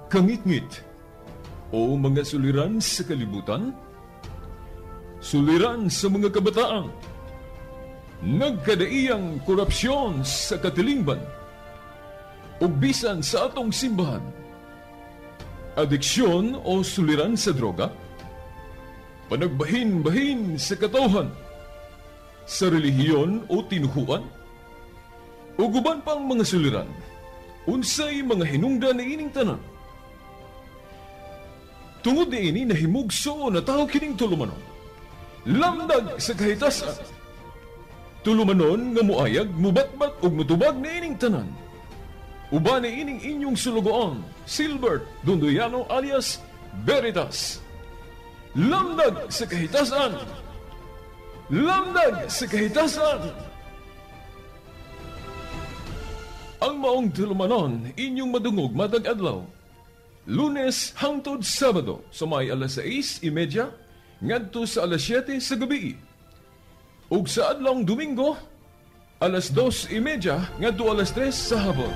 Kangitngit o mga suliran sa kalibutan, suliran sa mga kabataan, nagkadaiyang korupsyon sa katilingban, ug bisan sa atong simbahan, adiksyon o suliran sa droga, panagbahin-bahin sa katawhan, sa relihiyon o tinuhuan, ug uban pang mga suliran, unsay mga hinungdan niining tanan. Tungod niini nahimugso na tao kining tulumanon. Lamdag sa kahitasan. Tulumanon nga muayag, mubatbat ug mutubag niining tanan. Uban niining inyong sulugoon, Silbert Dondoyano alias Veritas. Lamdag sa kahitasan. Lamdag sa kahitasan. Ang maong tulumanon inyong madungog matag adlaw. Lunes hangtod Sabado sa may alas 6:30 ngadto sa alas 7 sa gabi. Ug sa adlawng Domingo alas 2:30 ngadto alas 3 sa hapon.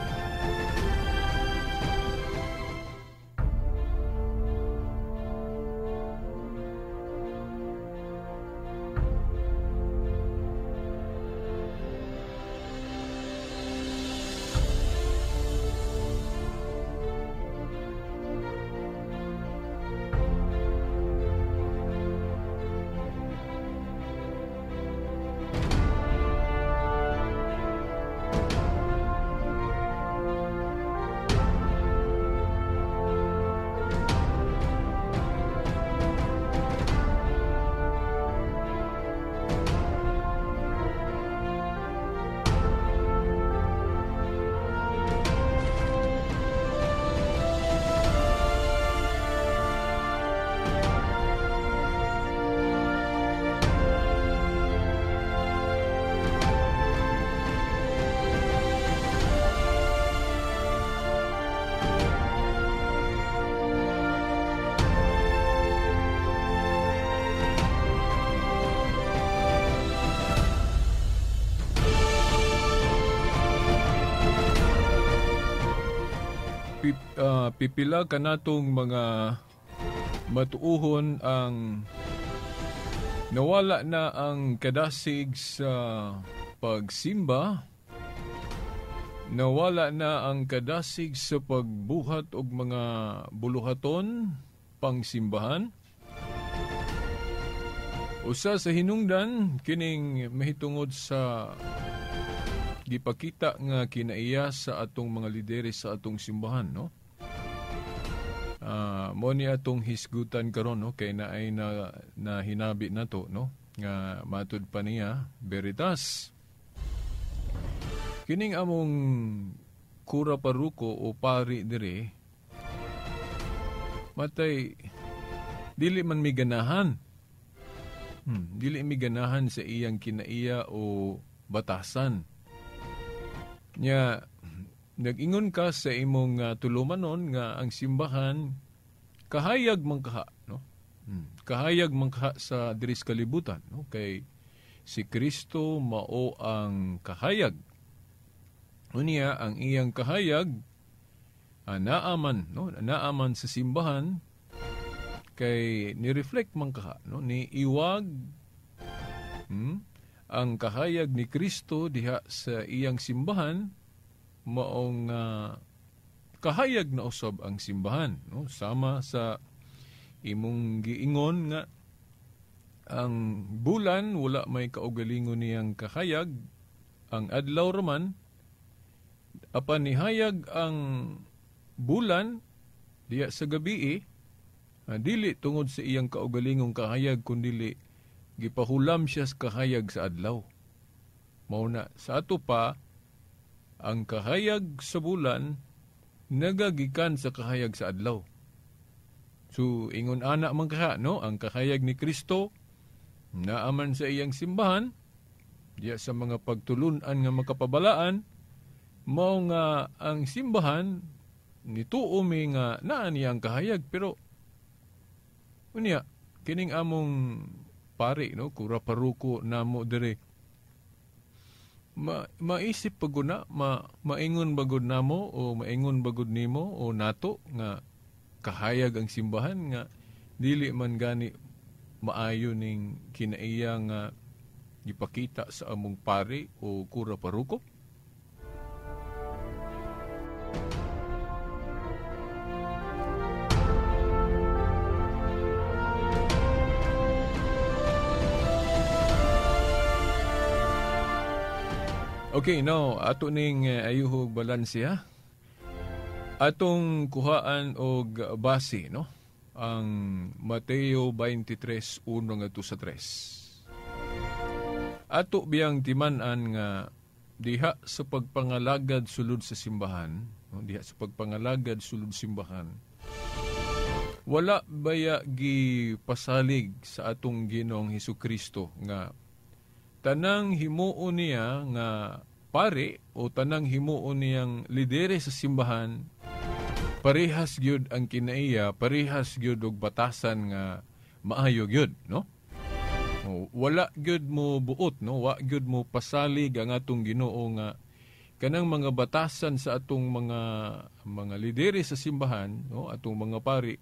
Pipila kanatong mga matuuhon ang nawala na ang kadasig sa pagsimba, nawala na ang kadasig sa pagbuhat og mga buluhaton pangsimbahan. Usa sa hinungdan kining mahitungod sa gipakita nga kinaiya sa atong mga lideres sa atong simbahan, no? Mo ni atong hisgutan karon, no, kay naay na hinabi nato, no, nga matud pa niya Veritas. Kining among kura paruko o pari diri matay dili man mi ganahan. Dili mi ganahan sa iyang kinaiya o batasan. Nya nag-ingon ka sa imong tulumanon nga ang simbahan kahayag man kaha, no? Kahayag man kaha sa diri sa kalibutan, no? Kay si Kristo mao ang kahayag. Unya ang iyang kahayag naaman, no? Naaman sa simbahan kay ni-reflect man kaha, no? Ni iwag ang kahayag ni Kristo diha sa iyang simbahan maong kahayag na usab ang simbahan, no? Sama sa imong giingon nga ang bulan wala may kaugalingon niyang kahayag, ang adlaw raman apan nihayag ang bulan diya sa gabi, dili tungod sa iyang kaugalingong kahayag kundili gipahulam siya sa kahayag sa adlaw. Mao na sa ato pa ang kahayag sa bulan nagagikan sa kahayag sa adlaw. So ingon ana man kaha, no, ang kahayag ni Kristo naaman sa iyang simbahan diya sa mga pagtulun-an nga makapabalaan, mao nga ang simbahan nituo mi nga naa niya ang kahayag, pero unya kining among pari, no, kura paruko namo dire, maisip pagod na, maingon bagod namo o maingon bagod nimo o nato nga kahayag ang simbahan nga dili man gani maayo ning kinaiya nga gipakita sa among pari o kura paruko? Okay, now, ato ning ayuhog balanse ha. Atong kuhaan og base, no? Ang Mateo 23:1-3. Ato biyang timan-an nga diha sa pagpangalagad sulod sa simbahan, no? Diha sa pagpangalagad sulod simbahan, wala baya gipasalig sa atong Ginoong Hesukristo nga tanang himuon niya nga pare o tanang himuon niyang lidere sa simbahan, parehas gyud ang kinaiya, parehas gyud og batasan nga maayo gyud, no? Wala gyud mo buot, no? Wa gyud mo pasalig ang atong Ginoo nga kanang mga batasan sa atong mga lidere sa simbahan, no? Atong mga pari,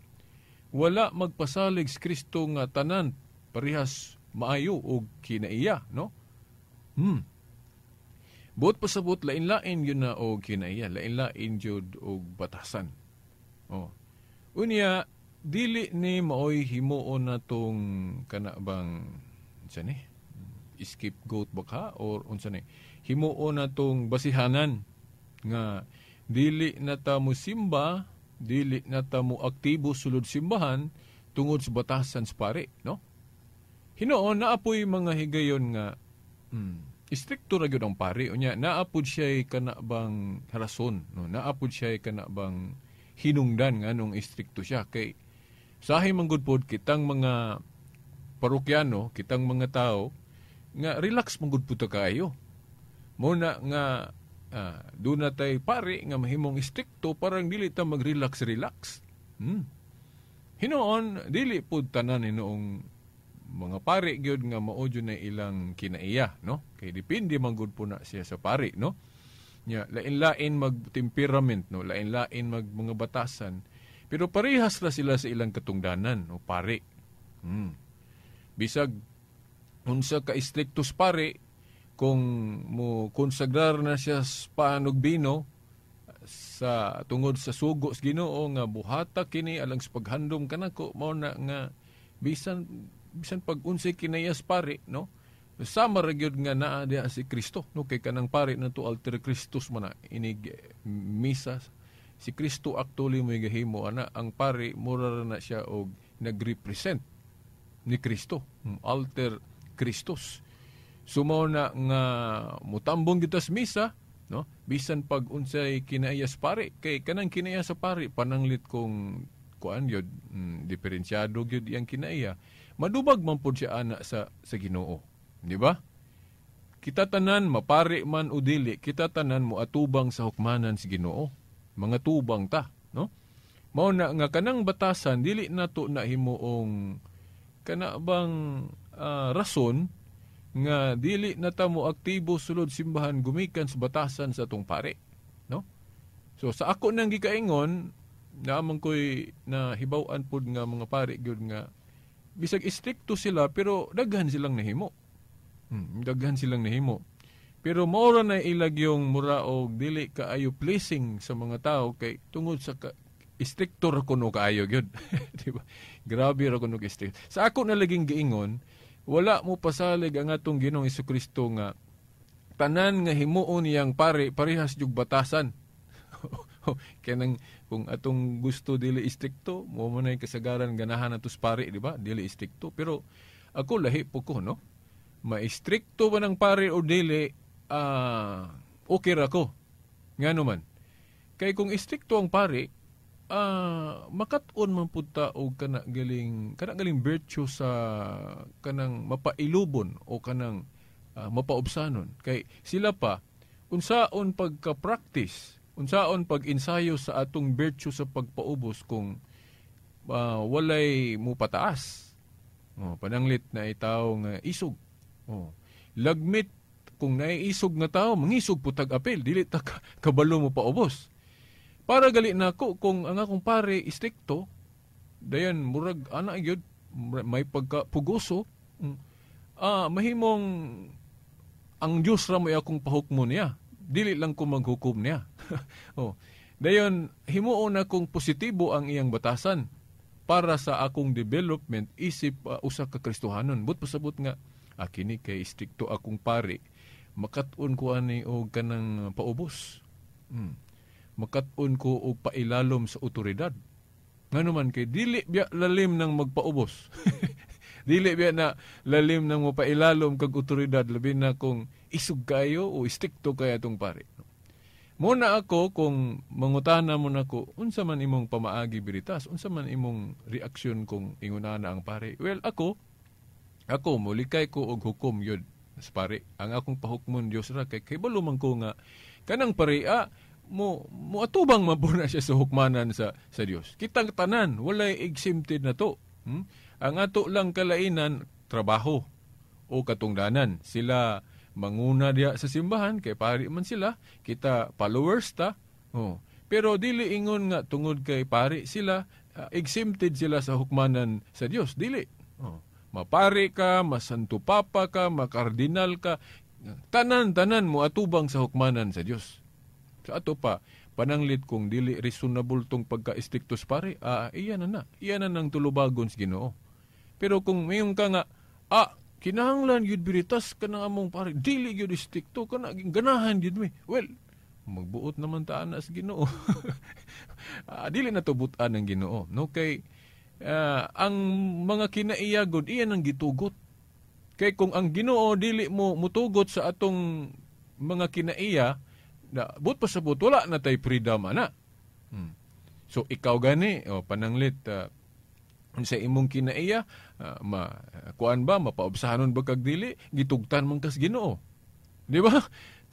wala magpasalig si Kristo nga tanan parehas maayo og kinaiya, no? Buot pasabot lain-lain yun na og kinaiya, lain-lain jud og batasan. Oh. Unya dili ni maoy himuon na tong kana bang unsa ni? Scapegoat ba ka or unsa ni? Himuon na tong basihanan nga dili na ta mo simba, dili na ta mo aktibo sulod simbahan tungod sa batasan sa pare, no? Hinoon, naapoy mga higayon nga istrikto ra gyud ang pare. Unya, naapod siya'y kana bang rason, no? Naapod siya'y kana bang hinungdan nga nung istrikto siya. Kay sahi man gud pod kitang mga parokyano, kitang mga tao nga relax man gud pud ta kaayo. Muna nga doon na tay pare nga mahimong istrikto parang dili ta mag-relax-relax. Hinoon, dili pod tanan hinoong mga pare gyud nga mao jud na ilang kinaiya, no? Kay depende man gud po na siya sa pare, no? Nya lain-lain mag temperament, no? Lain-lain mag mga batasan, pero parehas ra sila sa ilang katungdanan, no, pare. Bisag unsa ka istriktos pare, kung mo konsagrar na siya sa paan og bino sa tungod sa sugo sa Ginoo nga buhata kini alang sa paghandom kanako, mao na nga bisan pag unsay kinayas pare, no? Sama ra gyud nga naa diha si Kristo, no? Kay kanang pare na to alter Christus man na inig misa si Kristo actually mo'y gahimo ana ang pare mura ra na siya og nagrepresent ni Kristo, alter Christus. So mao na nga mutambong gyud tas misa, no? Bisan pag unsay kinayas pare, kay kanang kinaiya sa pare pananglit kung kuan gyud, diferensyado gyud iyang kinaiya. Madubag man pod siya ana sa Ginoo, di ba? Kita tanan mapari man o dili, kita tanan mo atubang sa hukmanan sa Ginoo. Mga tubang ta, no? Mao na nga kanang batasan dili nato na himuong kana bang rason nga dili na ta mo aktibo sulod simbahan gumikan sa batasan sa atong pare, no? So sa ako nang gikaingon, naamang ko'y nahibaw-an pod nga mga pare gyud nga bisag istrikto sila pero daghan silang nahimo. Daghan silang nahimo. Pero mao ra na ilag yung mura og dili kaayo pleasing sa mga tao kay tungod sa istrikto ra kuno kaayo gyud. Di ba? Grabe ra kuno istrikto. Sa ako na laging giingon, wala mo pasalig ang atong Ginoong Hesukristo nga tanan nga himuon niyang pare parehas jug batasan. Kanang kung atong gusto dili istrikto, mo man ay kasagaran ganahan atos pare, di ba? Dili istrikto. Pero ako lahi po ko, no? Maistrikto ba ng pare o dili, okay ra ko. Ngano man. Kay kung istrikto ang pare, makat-on man pud ta og kana galing virtue sa kanang mapailubon o kanang mapaubsanon. Kay sila pa unsaon pagka-practice, unsaon pag-ensayo sa atong virtue sa pagpaubos kung walay mo pataas. Oh, pananglit na itaw nga isog. Oh, lagmit kung naiisog nga tao, mangisog po tag-apil, dili ta kabalo mo paubos. Para gali nako kung ang akong pare istrikto, dayon murag ana gyud may pagkapugoso, mahimong ang Dios ra mo akong pahukmon niya. Dili lang ko maghukom niya. Oh. Dayon himuon akong positibo ang iyang batasan para sa akong development isip usa ka Kristohanon. But pasabot nga kini kay istrikto akong pare, makat-on ko ani og kanang paubos. Makat-on ko og pailalom sa otoridad. Ngano man kay dili biya lalim nang magpaubos. Dili biya na lalim nang mapailalom kag otoridad, labi na kung isog kayo o istrikto kay atong pare. Muna ako kung mangutana mo nako, unsa man imong pamaagi biritas, unsa man imong reaksyon kung ingunana ang pare. Well, ako mulikay ko og hukom yun sa pare. Ang akong pahukmon Dios ra kay kabalo man ko nga kanang pare mo atubang mabuna siya sa hukmanan sa Dios. Kitang tanan walay exempted na to. Ang ato lang kalainan trabaho o katungdanan. Sila manguna diya sa simbahan kay pari man sila, kita followers ta. Oh. Pero dili ingon nga tungod kay pari sila, exempted sila sa hukmanan sa Dios, dili. Oh. Mapari ka, masanto papa ka, makardinal ka, tanan-tanan mo atubang sa hukmanan sa Dios. Sa ato pa, pananglit kung dili reasonable tong pagka-istriktos pare, iyan na na. Iyan na nang tulubagon sa Ginoo. Pero kung mayon ka nga, kinahanglan yun biritas ka ng among pare, dili yun istrikto, kana ganahan yun mi. Well, magbuot naman taan na sa Ginoo. Dili na to butan ng Ginoo. No? Kay, ang mga kinaiyagod, iyan ang gitugot. Kay kung ang Ginoo dili mo mutugot sa atong mga kinaiya, na but pa sa but, wala na tay freedom ana. So ikaw gani pananglit sa imong kinaiya, kuan ba mapaobsahanon ba kag dili, gitugtan man kas Ginoo. Di ba?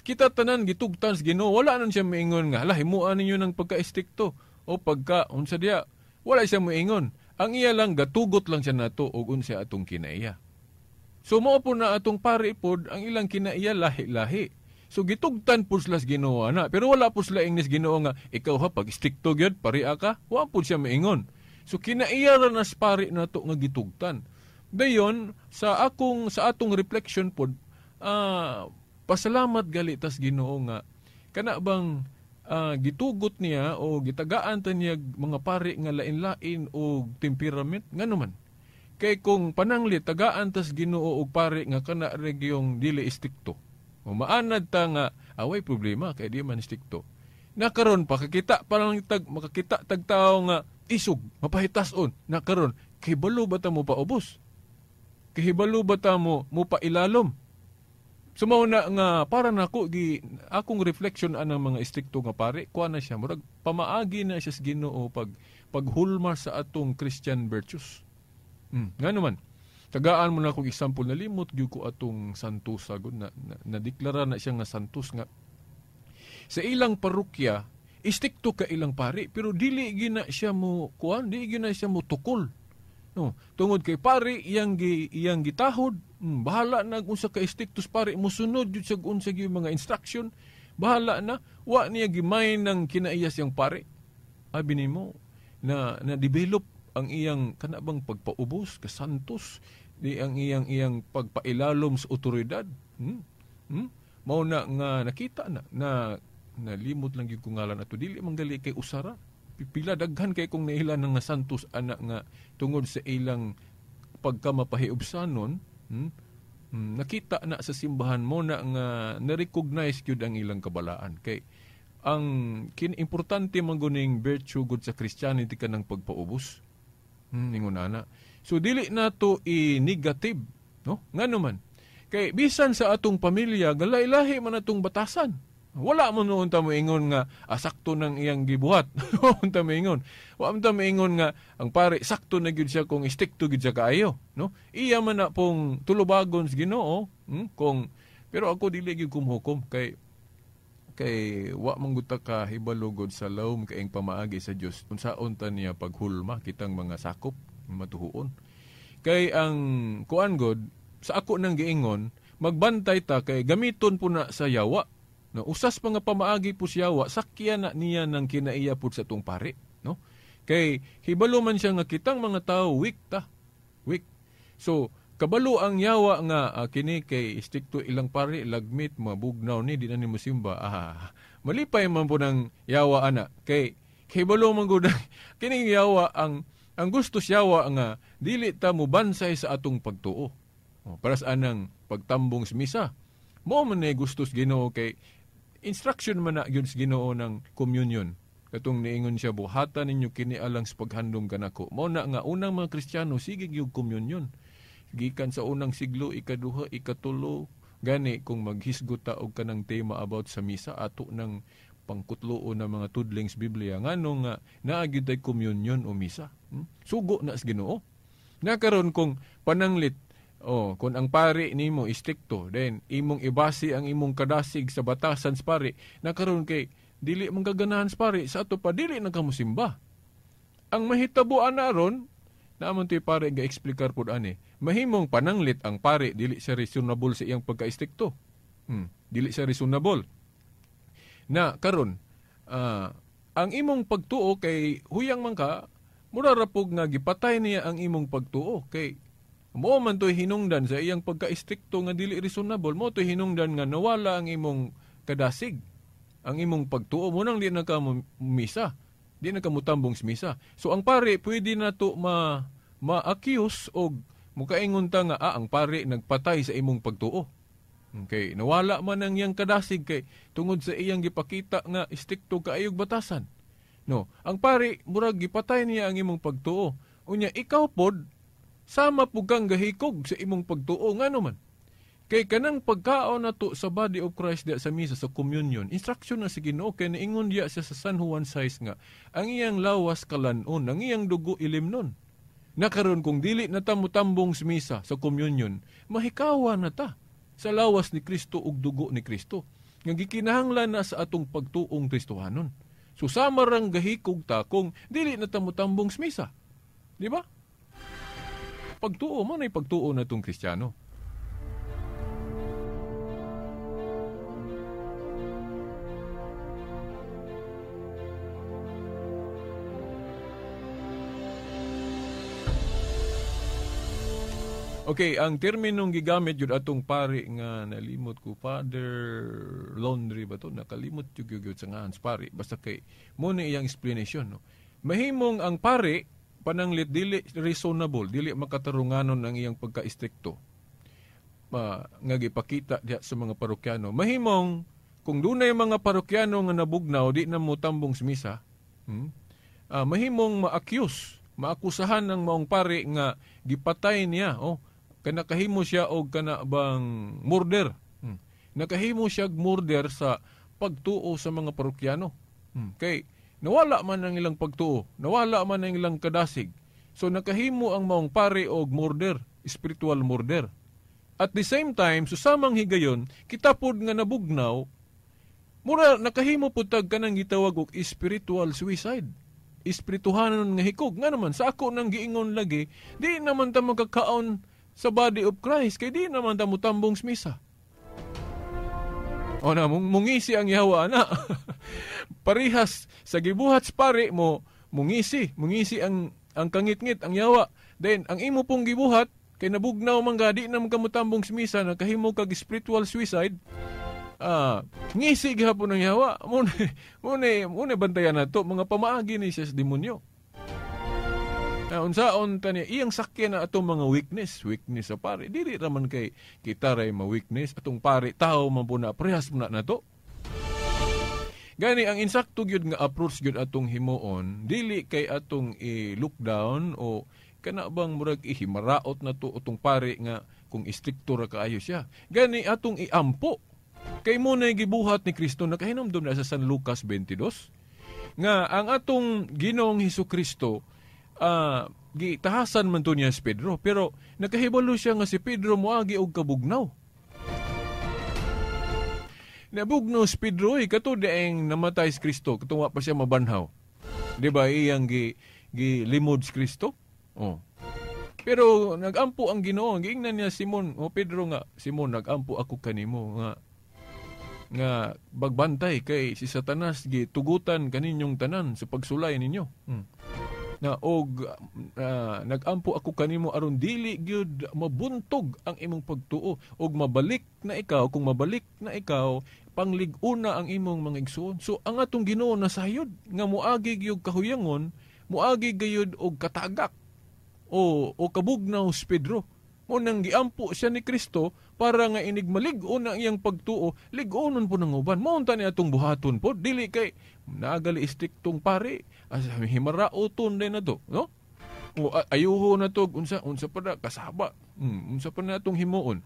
Kita tanan gitugtan sa Ginoo, wala nan siya moingon nga hala himuan ninyo ng pagka-istrikto o pagka unsa diya. Wala siya moingon. Ang iya lang gatugot lang siya nato og unsa atong kinaiya. So mao po na atong pare pod ang ilang kinaiya lahi-lahi. So gitugtan po sila sa Ginoo ana, pero wala po sila ingnis Ginoo nga ikaw ha pag istrikto gyud paria ka, wa po siya maingon. So kinaiya ra na sa pari nato nga gitugtan. Dayon sa atong reflection pod, pasalamat gali tas Ginoo nga kana bang gitugot niya o gitagaan ta niya mga pari nga lain-lain og temperament ngano man. Kay kung pananglit tagaan tas Ginoo og pari nga kana regyong dili istrikto. O maanad ta nga away problema kay di man istrikto. Nakaron pa kakita pa lang tag makakita tag tawo nga isog mapahitason nakaron kay balo ba ta mo paubos? Kay hibalo ba ta mo pailalom? So mao na nga para nako gi akong reflection anang mga istrikto nga pare, kuha na siya murag pamaagi na siya sa Ginoo paghulma sa atong Christian virtues. Ngano man tagaan mo na akong example, nalimot gyud ko atong santos agud na nadeklara na siya nga santos nga sa ilang parokya istikto ka ilang pari pero dili gina siya mo kuan, dili gina siya mo tukol. No, tungod kay pari iyang gitahod, bahala na unsa ka istiktos pari mosunod jud sa unsa gyud mga instruction, bahala na wa niya gimay ng kinaiya siyang pari. Abi nimo na na-develop ang iyang kana bang pagpaubos kasantos, di ang iyang pagpailalom sa otoridad. Mao na nga nakita na nalimot lang gyud ko ngalan ato, dili man gali kay usara. Pipila daghan kay kong naila nga santos anak nga tungod sa ilang pagkamapahiubsanon, nakita na sa simbahan mo na nga na-recognize gyud ang ilang kabalaan. Kay ang importante man guning virtue gud sa Christianity kanang pagpaubos. Ningon ana. So dili nato i-negative, no? Ngano man? Kay bisan sa atong pamilya galay-lahi man atong batasan. Wala mo noon ta moingon nga sakto nang iyang gibuhat. Wa man ta moingon. Wa man ta moingon nga ang pare sakto na gyud siya kung istikto gyud siya kaayo, no? Iya man na pong tulubagon sa Ginoo, kung pero ako dili gyud kumhukom kay wa man gud ta ka hibalo gud sa lawom kaing pamaagi sa Dios unsaon ta niya paghulma kitang mga sakop matuhuon. Kay ang kuan god sa ako nang giingon, magbantay ta kay gamiton po na sa yawa. No, usas pa nga pamaagi po siyawa, sakyan na niya ng kinaiya po sa itong pari. No? Kay hibalo man siya nga kitang mga tao, weak ta. Weak. So, kabalo ang yawa nga kini kay istikto ilang pari, lagmit, mabugnaw ni, di na ni musimba. Malipay man po ng yawa ana. Kay hibalo man gud kining yawa ang gusto siyawa nga dili ta mubansay sa atong pagtuo. O, para sa anang pagtambong sa misa. Mo man ni gusto sa Ginoo kay instruction man na gyud sa Ginoo ng communion. Katong niingon siya, buhatan ninyo kini alang sa paghandom kanako. Mao na nga unang mga Kristiyano sige gyud communion. Gikan sa unang siglo, ikaduha, ikatulo, gani kung maghisgot ta og kanang tema about sa misa ato ng pangkutloon ng mga tudlings Biblia ngano nga naa gyud tay communion o misa. Sugo na sa Ginoo. Nakaron kung pananglit, oh, kung ang pari nimo istrikto, then imong ibasi ang imong kadasig sa batasan sa pari, nakaron kay dili man kaganahan sa pari, sa ato pa dili na kamusimba. Ang mahitabo ana ron, naamon to'y pari ga-explikar pod ani, mahimong pananglit ang pari dili siya reasonable sa iyang pagka-istrikto. Dili siya reasonable. Na karon, ang imong pagtuo kay huyang man ka, mura ra pug nga gipatay niya ang imong pagtuo kay mo man to'y hinungdan sa iyang pagka-istrikto nga dili reasonable, mo to'y hinungdan nga nawala ang imong kadasig, ang imong pagtuo mo nang di na ka misa, di na ka mutambong sa misa. So ang pari pwede na to ma-accuse og mukaingon ta nga ang pari nagpatay sa imong pagtuo. Okay, nawala man ang iyang kadasig kay tungod sa iyang gipakita nga istrikto kaayog batasan. No, ang pari murag gipatay niya ang imong pagtuo. Unya ikaw pod sama pug kang gahikog sa imong pagtuo ngano man. Kay kanang pagkaon nato sa body of Christ diya sa misa sa communion, instruction na sa Ginoo kay niingon diya siya sa San Juan 6 nga ang iyang lawas kalan-on, ang iyang dugo ilimnon. Nakaron kung dili na ta motambong sa misa sa communion, mahikawa na ta sa lawas ni Kristo ug dugo ni Kristo nga gikinahanglan na sa atong pagtuong Kristohanon. So sama rang gahikog ta kung dili na ta motambong sa misa. Di ba? Pagtuo mo na pagtuo na itong Kristiyano. Okay, ang terminong gigamit yun atong pari nga nalimot ko, Father Laundry ba to? Nakalimot yun yun sa ngahan sa pari. Basta kay mo na iyang explanation. No? Mahimong ang pari pananglit dili reasonable, dili makatarunganon ang iyang pagka-istrikto. Nga gipakita diha sa mga parokyano. Mahimong kung dunay mga parokyano nga nabugnaw di na motambong sa misa, mahimong ma-accuse, maakusahan ang maong pari nga gipatay niya, oh, kanakahimo siya og kana bang murder. Nakahimo siya og murder sa pagtuo sa mga parokyano. Kay nawala man ang ilang pagtuo, nawala man ang ilang kadasig. So nakahimo ang maong pari og murder, spiritual murder. At the same time, susamang higayon, kita pod nga nabugnaw, mura nakahimo pod tag kanang gitawag og spiritual suicide. Espirituhanon nga hikog. Nga naman, sa ako nang giingon lagi, di naman ta magkakaon sa body of Christ, kay di naman ta mutambong sa misa. O na, mungisi ang yawa na. Parihas sa gibuhat sa pare mo, mungisi ang kangitngit, ang yawa. Then, ang imo pong gibuhat, kay nabugnaw man ga, di naman kamutambong sa misa, nakahimo kag spiritual suicide, ngisi gihapon ang yawa. Muna bantayan na to, mga pamaagi ni siya sa demonyo. Unsaon ta niya, iyang sakyan na atong mga weakness sa pare. Dili raman kay kita ray ma-weakness, atong pare, tao man po na, parehas mo na to. Gani, ang insakto gyud nga approach gyud atong himuon, dili kay atong i-lockdown o kana bang murag ihimaraot na to atong pare nga kung istrikto ra kaayo siya. Gani, atong iampo. Kay mo na gibuhat ni Kristo, nakahinumdum na sa San Lucas 22, nga ang atong Ginoong Hesukristo, gitahasan man to niya si Pedro, pero nakahibalo siya nga si Pedro moagi og kabugnaw. Nabugnaw si Pedro, kato dieng namatay si Kristo, katong wa pa siya mabanhaw. Di ba iyang gilimod si Kristo? Oh. Pero nagampo ang Ginoo, giingnan niya Simon, o Pedro nga, Simon, nagampo ako kanimo nga Nga bagbantay kay si Satanas gitugutan kaninyong tanan sa pagsulay ninyo. Na og nagampo ako kanimo aron dili gyud mabuntog ang imong pagtuo og mabalik na ikaw, kung mabalik na ikaw panglig-una ang imong mga igsuon. So ang atong Ginoo nasayod nga moagi gyud kahuyangon, moagi gyud og katagak o kabugnaw si Pedro. Mo nang giampo siya ni Kristo para nga inig malig-on ang iyang pagtuo, lig-onon po ng uban. Mo unta ni atong buhaton po, dili kay naagali istriktong pare, as himarauton din na to, no? O ayuho na to, unsa pa na kasaba. Unsa pa na atong himuon.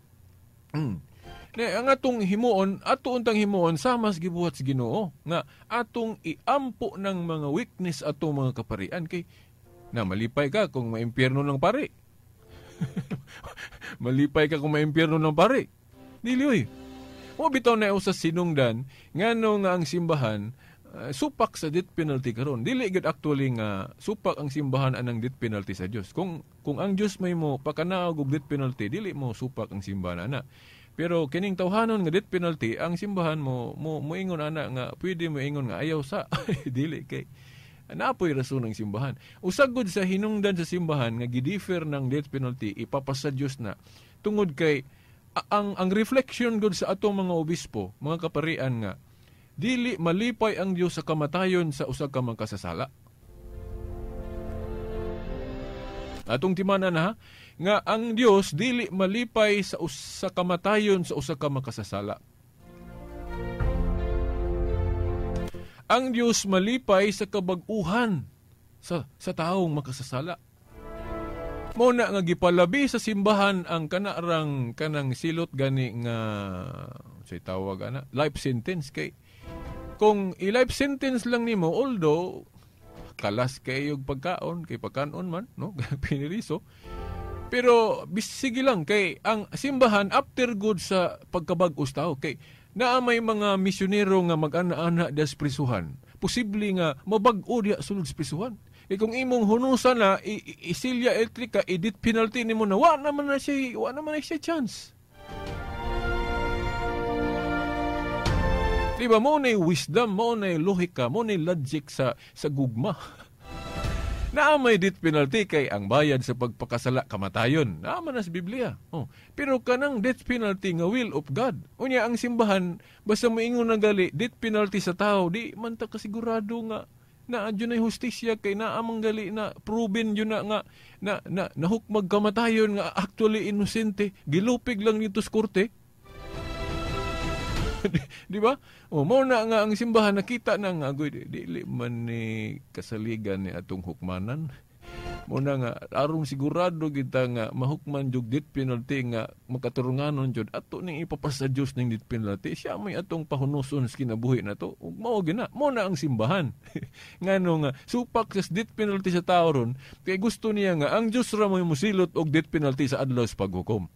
Ne, ang atong himuon, ato untang himuon sama sa gibuhat sa Ginoo nga atong iampo ng mga weakness atong mga kaparian kay na malipay ka kung maimpyerno ng pare. Malipay ka kung maimpyerno ng pare. Dili oy. Mo bitaw na usa sinungdan ngano nga ang simbahan supak sa death penalty karon. Dili gid actually nga supak ang simbahan anang death penalty sa Dios. Kung ang Dios may mo pakanaog og death penalty, dili mo supak ang simbahan ana. Pero kining tawhanon nga death penalty, ang simbahan mo moingon ana nga pwede moingon nga ayaw sa dili kay naapoy rason ng simbahan. Usagod sa hinungdan sa simbahan nga gidefer ng death penalty ipapasa Dios na tungod kay ang reflection gud sa atong mga obispo, mga kaparian nga dili malipay ang Dios sa kamatayon sa usa ka makasasala. Atong timanan ha nga ang Dios dili malipay sa usa kamatayon sa usa ka makasasala. Ang Dios malipay sa kabag-uhan sa taong makasasala. Mao na nga gipalabi sa simbahan ang kanarang kanang silot gani nga say tawag ana life sentence kay kung i-life sentence lang nimo, although kalas kay og pagkaon kay pagkaon man no piniriso, pero sige lang kay ang simbahan after good sa pagkabag-os tao kay naa may mga misyonero nga mag-ana-ana diya sa prisuhan. Posible nga mabag-o diya sulod sa prisuhan. E kung imong hunusan na isilya elektrika, i-death penalty nimo na wa naman na siya chance. Diba, mo na wisdom, mo na lohika, mo na logic sa gugma. Naa may death penalty kay ang bayad sa pagpakasala kamatayon. Naa man na sa Biblia. Oh. Pero kanang death penalty nga will of God. Unya ang simbahan basta moingon na gali death penalty sa tao, di man ta kasigurado nga naa dyan ay hustisya kay naa man gali na proven yun na nga na nahukmag kamatayon nga actually inosente, gilupig lang nito sa korte. Di ba? O mao na nga ang simbahan nakita na nga agoy dili man ni kasaligan ni atong hukmanan. Mao na nga arong sigurado kita nga mahukman jud death penalty nga makaturunganon jud ato ning ipapasa Dios ning death penalty, siya may atong pahunuson sa kinabuhi na to. Ug mao gina, mao na ang simbahan. Ngano nga supak sa death penalty sa tao ron kay gusto niya nga ang Dios ra mo'y mosilot og death penalty sa adlaw sa paghukom.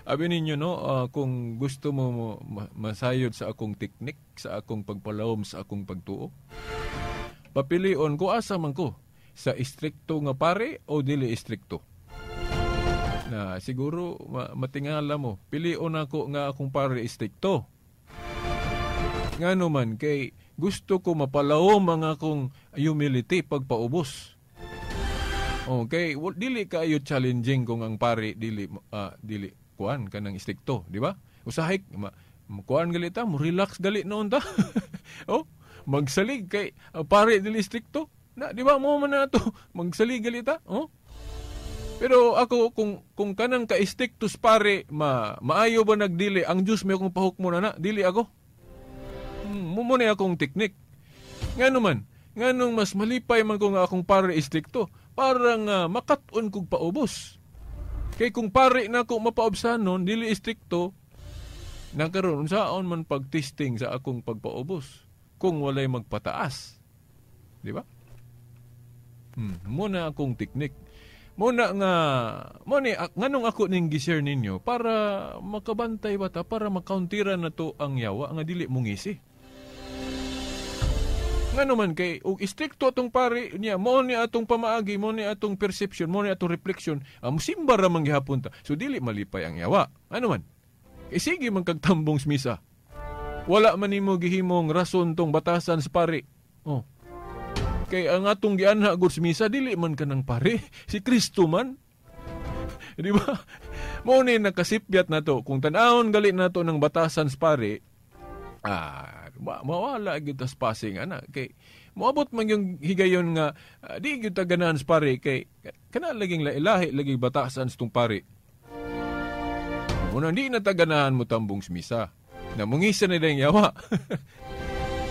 Abi ninyo no, kung gusto mo masayod sa akong teknik, sa akong pagpalawom, sa akong pagtuo, papilion ko asa man ko, sa istrikto nga pare o dili istrikto. Na siguro matingala mo, pilion ako nga akong pare istrikto. Ngano man kay gusto ko mapalawom ang akong humility pagpaubos. Okay, dili kaayo challenging kung ang pare dili dili kuan kanang istrikto, di ba? Usahay kuan gali ta, mo relax gali noon ta. Oh, magsalig kay pare dili istrikto. Na, di ba mo man na to, magsalig gali ta, oh. Pero ako kung kanang ka-istriktos pare, maayo ba nagdili ang Dios may akong pahukmo na dili ako. Mo na akong teknik. Ngano man, nganong mas malipay man ko nga akong pare istrikto para nga makat-on kog paubos. Kay kung pare na ako mapaobsanon, dili istrikto, nakaroon unsaon man pagtesting sa akong pagpaubos kung walay magpataas. Di ba? Muna akong teknik. Muna nga, muna, nganong ako ning gi-share ninyo para makabantay ba ta, para makauntiran na to ang yawa nga dili mungisi. Nga naman kay og istrikto atong pare niya, mao ni atong pamaagi, mao ni atong perception, mao ni atong reflection, musimba ra man gihapon ta. So dili malipay ang yawa. Ano man? Kay sige man kag tambong sa misa. Wala man nimo gihimong rason tong batasan sa pare. Oh. Kay ang atong gianha gud sa misa dili man kanang pare, si Kristo man. Di ba? Mao ni nakasipyat nato kung tan-awon gali nato ng batasan sa pare. Mawala gyud tas passing ana kay moabot man yung higayon nga di gyud ta ganahan sa pare kay kana laging lailahi lagi batasan sa tung pare. Muna di na ta ganahan mo tambong sa misa. Namungisa nila yung yawa.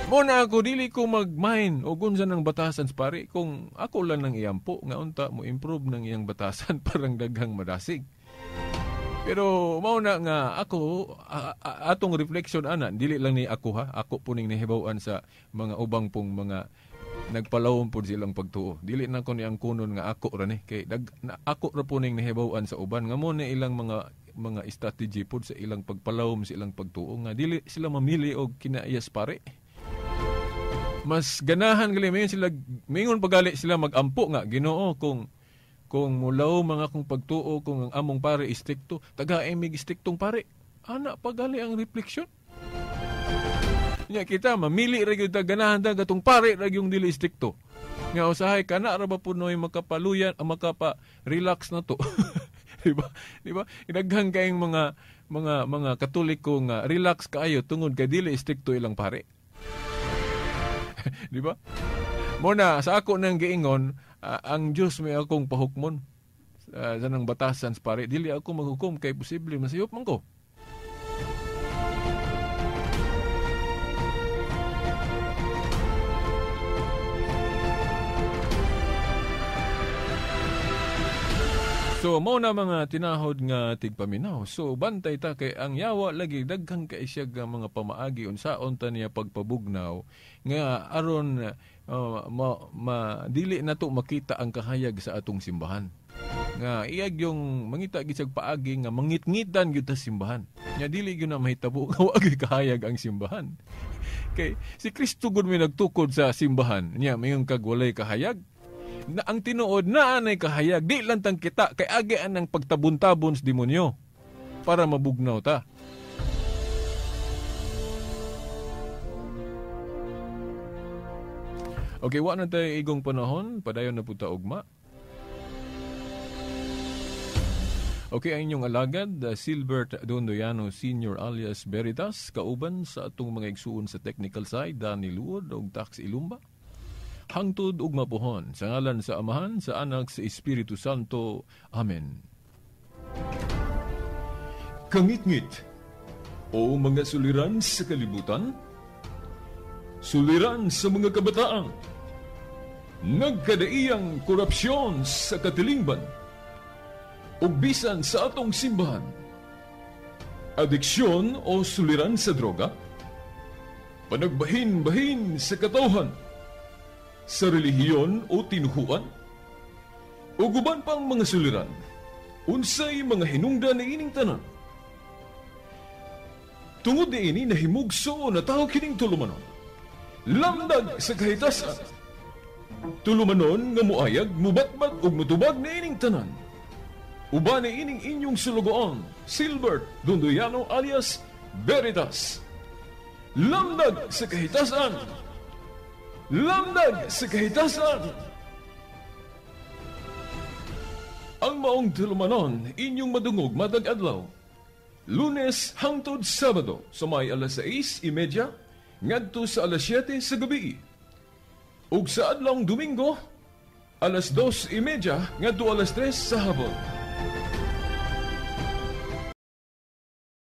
Muna ako dili ko mag-mind o unsa ng batasan sa pare kung ako lang nang iyampo nga unta mo improve ng iyang batasan parang daghang madasig. Pero mao na nga ako atong reflection ana dili lang ni ako ha, ako po ning nahibaw-an sa mga ubang pong mga nagpalawom pod silang pagtuo. Dili na ko ni ang kunon nga ako ra ni kay ako ra po ning nahibaw-an sa uban nga mo ni ilang mga strategy pod sa ilang pagpalawom sa ilang pagtuo nga dili sila mamili og kinaiyas pare. Mas ganahan gali mayon sila mingon pagali sila magampo nga Ginoo kung mulaw mga akong pagtuo kung ang among pare istrikto, taga-emig istriktong pare. Ana pagali ang refleksyon. Nya kita mamili ra gyud ta ganahan ta gatong pare ra gyung dili istrikto. Nga usahay kana ra ba punoy makapaluyan, makapa-relax na to. Di ba? Di ba? Daghan kayong mga Katoliko nga relax kaayo tungod kay dili istrikto ilang pare. Di ba? Muna sa ako nang giingon, ang Diyos may akong pahukmon sa nang batasan sa pare. Dili ako maghukom kay posible masayop man ko. So mao na mga tinahod nga tigpaminaw. So bantay ta kay ang yawa lagi daghang kay siya nga mga pamaagi unsaon ta niya pagpabugnaw nga aron dili nato makita ang kahayag sa atong simbahan. Nga iyag yung mangita gid siya paagi nga mangitngitan gyud ta simbahan. Nya dili gyud na mahitabo nga wa gyud kahayag ang simbahan. Kay si Kristo gud may nagtukod sa simbahan. Nya mayon kag walay kahayag. Na ang tinuod na anay kahayag, di lang tang kita kay agi anang pagtabon-tabon sa demonyo para mabugnaw ta. Okay, wa na tayo igong panahon, padayon na po ta ugma. Okay, ang inyong alagad, Silbert Dondoyano Sr. alias Veritas, kauban sa atong mga igsuon sa technical side, Danny Luod og Tax Ilumba. Hangtod ug mapuhon, sa ngalan sa Amahan, sa Anak, sa Espiritu Santo. Amen. Kangitngit o mga suliran sa kalibutan, suliran sa mga kabataan, nagkadaiyang korupsyon sa katilingban, ug bisan sa atong simbahan, adiksyon o suliran sa droga, panagbahin-bahin sa katawhan, sa relihiyon o tinuhuan, ug uban pang mga suliran, unsay mga hinungdan niining tanan. Tungod niini nahimugso na tao kining tulumanon, lamdag sa kahitasan. Tulumanon nga muayag, mubatbat ug mutubag niining tanan. Uban niining inyong sulugoon, Silbert Dondoyano alias Veritas. Lamdag sa kahitasan. Lamdag sa kahitasan. Ang maong tulumanon, inyong madungog matag adlaw. Lunes hangtod Sabado sa may alas 6:30 ngadto sa alas 7 sa gabi. Ug sa adlawng Domingo alas 2:30 ngadto alas 3 sa hapon.